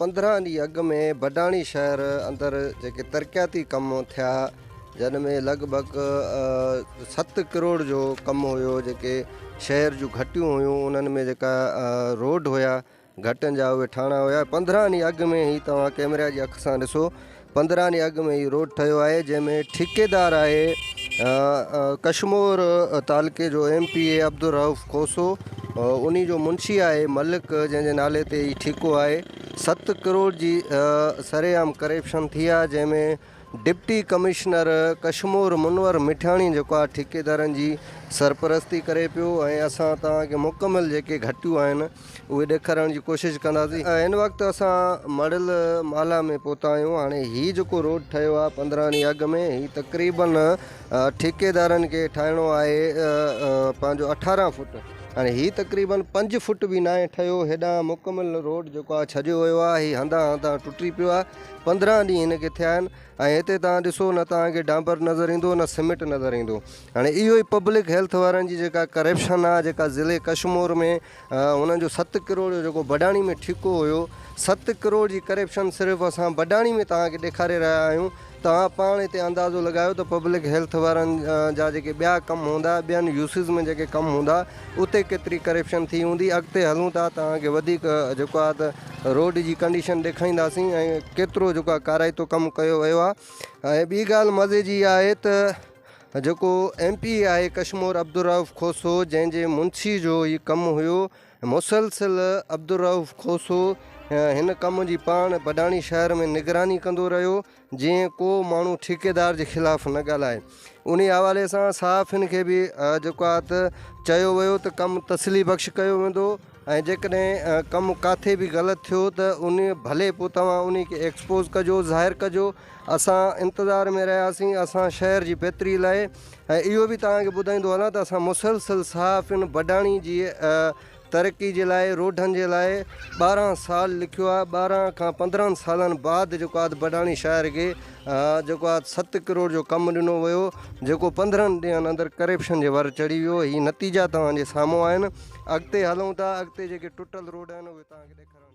15 ڏينهن اڳ ۾ بڊاڻي شهر اندر جيڪي ترقياتي ڪم ٿيا جن ۾ لڳ ڀڳ 7 ڪروڙ جو ڪم هيو، جيڪي شهر جون گهٽيون هيون انهن ۾ جيڪا روڊ هيا گهٽين جا اهي ٺاهڻا هيا. 15 ڏينهن اڳ ۾ هي توهان ڪيمرا جي اک سان ڏسو، 15 ڏينهن اڳ ۾ هي روڊ ٺهيو آهي جنهن ۾ ٺيڪيدار آهي ڪشمور تعلقي جو M P A Abdul Rauf Khoso, انهي جو منشي آهي ملڪ جنهن جي نالي تي هي ٺيڪو آهي. 7 ڪروڙ جي سرعام ڪرپشن ٿي آهي جنهن ۾ ڊپٽي ڪمشنر ڪشمور منور مٺياڻي جيڪو آهي ٺيڪيدارن جي سرپرستي ڪري پيو ۽ اسان توهان کي مڪمل جيڪي گهٽيون آهن اهي ڏيکارڻ جي ڪوشش ڪنداسين. هن وقت اسان مڙل مالا ۾ پهتا آهيون. هاڻي هي جيڪو روڊ ٺهيو آهي 15 ڏينهن اڳ ۾ هي تقريبن ٺيڪيدارن کي ٺاهڻو آهي پنهنجو 18 فوٽ، هاڻي هي تقريبن 5 فوٽ به ناهي ٺهيو. هيڏانهن مڪمل روڊ جيڪو آهي ڇڏيو ويو آهي، هي هنڌان هنڌان ٽٽي پيو آهي. 15 ڏينهن هن کي ٿيا آهن ۽ هتي توهان ڏسو نه توهان کي ڊانبر نظر ايندو نه سيمينٽ نظر ايندو. هاڻي اهو ئي پبلڪ هيلٿ وارن جي جيڪا ڪرپشن آهي، جيڪا ضلعي ڪشمور ۾ هنن جو 7 ڪروڙ جو جيڪو بڊاڻي ۾ ٺيڪو هيو، 7 ڪروڙ جي ڪرپشن صرف اسان بڊاڻي ۾ توهان کي ڏيکاري رهيا آهيون. توهان پاڻ هتي اندازو لڳايو ته پبلڪ هيلٿ وارن جا جيڪي ٻيا ڪم هوندا، ٻين يوسيز ۾ جيڪي ڪم هوندا، اتي ڪيتري ڪرپشن ٿي هوندي. اڳتي هلون ٿا، توهان کي وڌيڪ جيڪو آهي ته روڊ جي ڪنڊيشن ڏيکارينداسين ۽ ڪيترو جيڪو آهي ڪارائتو ڪم ڪيو ويو آهي. ۽ ٻي ڳالهه مزي جي اها آهي ته جيڪو ايم پي اي آهي ڪشمور عبدالرئوف کوسو، جنهن جي منشي جو هي ڪم هيو، مسلسل عبدالرئوف کوسو هن ڪم جي پاڻ بڊاڻي شهر ۾ نگراني ڪندو رهيو، جيئن ڪو ماڻهو ٺيڪيدار جي خلاف نه ڳالهائي. انهي حوالي سان صحافين کي به جيڪو آهي ته چيو ويو ته ڪم تسلي بخش ڪيو ويندو ۽ جيڪڏهن ڪم ڪاٿي به غلط ٿيو ته ان ڀلي پوء توهان انهي کي ايڪسپوز ڪجو، ظاهر ڪجو. اسان انتظار ۾ رهياسين، اسان شهر جي بهتري لاء ۽ اهو به توهان کي ٻڌائيندو هلان ته اسان مسلسل صحافين بڊاڻي جي ترقي جي لاء روڊن جي لاء 12 سال لکيو آهي، 12 کان 15 سالن بعد جيڪو آهي بڊاڻي شهر کي جيڪو آهي 7 ڪروڙ جو ڪم ڏنو ويو جيڪو 15 ڏينهن اندر ڪرپشن جي ور چڙهي ويو. هي نتيجا توهان جي سامهون آهن. اڳتي هلون ٿا، اڳتي جيڪي ٽٽل روڊ آهن اهي توهان کي ڏيکارڻ.